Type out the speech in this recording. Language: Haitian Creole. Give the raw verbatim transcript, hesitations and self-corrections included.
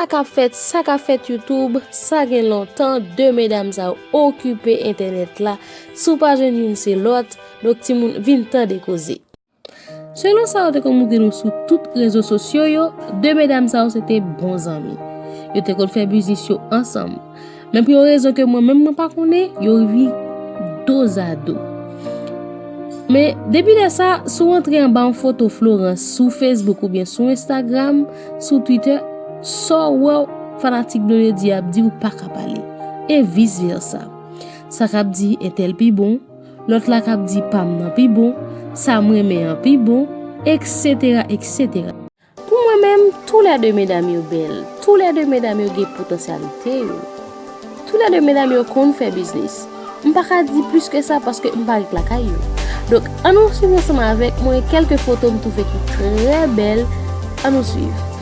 K ap fèt, sa k ap fèt YouTube, sa gen lontan, de medam sa yo okipe entènèt la. Si w pa jwenn youn, se lòt. Donk, timoun, vin tande koze. Selon sa yo te konn montre nou sou tout rezo sosyo yo, de medam sa yo se te bon zanmi. Yo te konn fè biznis yo ansanm. Men pou yon rezon ke mwen menm mwen pa konnen, yo rive dozado. Men depi lè sa, si w antre anba yon foto Florence sou Facebook oubyen sou Instagram, sou Twitter, sa w wè fanatik Blondedy ap di w pa ka pale. E vis vèsa. Sa k ap di entèl pi bon, lòt la k ap di pa m nan pi bon, sa m renmen an pi bon, etsetera, etsetera. Pou mwen menm, toulède medam yo bèl, toulède medam yo gen potansyalite yo. Toulède medam yo konn fè biznis. M pa ka di plis ke sa paske m pa ret lakay yo. Donk, ann nou swiv ansanm avèk mwen kèlke foto m twouve ki trè bèl. Ann nou swiv.